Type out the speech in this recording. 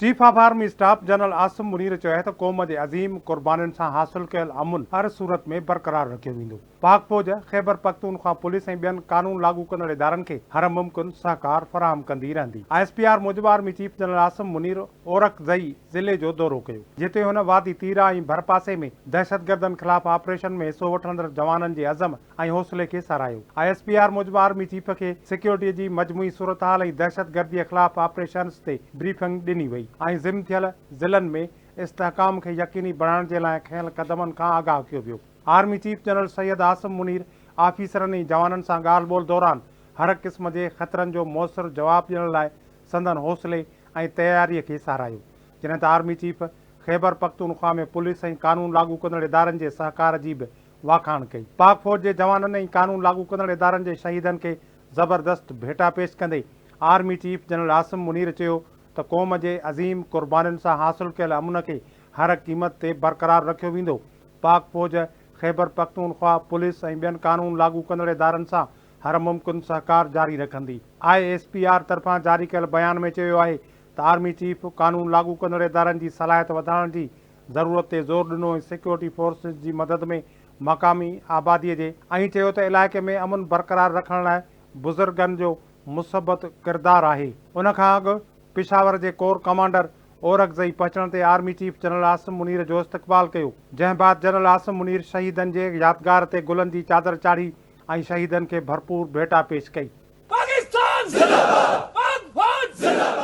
Chief of army staff general Asim Munir چيو آهي ته قوم جي عظيم قربانين سان حاصل ڪيل امن هر صورت ۾ برقرار رکيو ويندو. پاڪ فوج، خيبرپختونخوا پوليس ۽ ٻين قانون لاڳو ڪندڙ ادارن کي هر ممڪن سهڪار فراهم ڪندي رهندي. I S P R موجب army chief general Asim Munir Orakzai ضلعي جو دورو ڪيو، جتي هن وادي تيرا ۽ ڀرپاسي ۾ دهشتگردن خلاف آپريشن ۾ حصو وٺندڙ جوانن جي عزم ۽ حوصلي کي ساراهيو. I S P R موجب آرمي چيف کي سيڪيورٽي جي مجموعي صورتحال ۽ دهشتگردي خلاف آپريشنز تي بريفنگ ڏني وئي ۽ ضم ٿيل ضلعن ۾ استحڪام کي يقيني بڻائڻ جي لاء کنيل قدمن کان آگاهه ڪيو ويو. Army chief general Syed Asim Munir آفيسرن ۽ جوانن سان ڳالهه ٻولهه دوران هر قسم جي خطرن جو موثر جواب ڏيڻ لاء سندن حوصلي ۽ تياري کي ساراهيو. جڏهن ته آرمي چيف خيبرپختونخوا ۾ پوليس ۽ قانون لاڳو ڪندڙ ادارن جي سهڪار جي به واکاڻ ڪئي. پاڪ فوج جي جوانن ۽ قانون لاڳو ڪندڙ ادارن جي شهيدن کي زبردست ڀيٽا پيش ڪندي army chief general Asim Munir چيو ته قوم جي عظيم قربانين سان حاصل ڪيل امن کي هر قيمت تي برقرار رکيو ويندو، پاڪ فوج، خيبرپختونخوا پوليس ۽ ٻين قانون لاڳو ڪندڙ ادارن سان هر ممڪن سهڪار جاري رکندي. I S P R طرفان جاري ڪيل بيان ۾ چيو ويو آهي ته آرمي چيف قانون لاڳو ڪندڙ ادارن جي صلاحيت وڌائڻ جي ضرورت تي زور ڏنو ۽ سيڪيورٽي فورسز جي مدد ۾ مقامي آبادي جي ۽ چيو ته علائقي ۾ امن برقرار رکڻ لاء بزرگن جو مثبت ڪردار آهي. ان کان اڳ پشاور جي ڪور ڪمانڊر اورڪزئي پهچڻ تي army chief general Asim Munir جو استقبال ڪيو، جنهن بعد جنرل عاصم منير شهيدن جي يادگار تي گلن جي چادر چاڙهي ۽ شهيدن کي ڀرپور ڀيٽا پيش ڪئي. پاڪستان زنده باد پاڪ فوج زنده باد.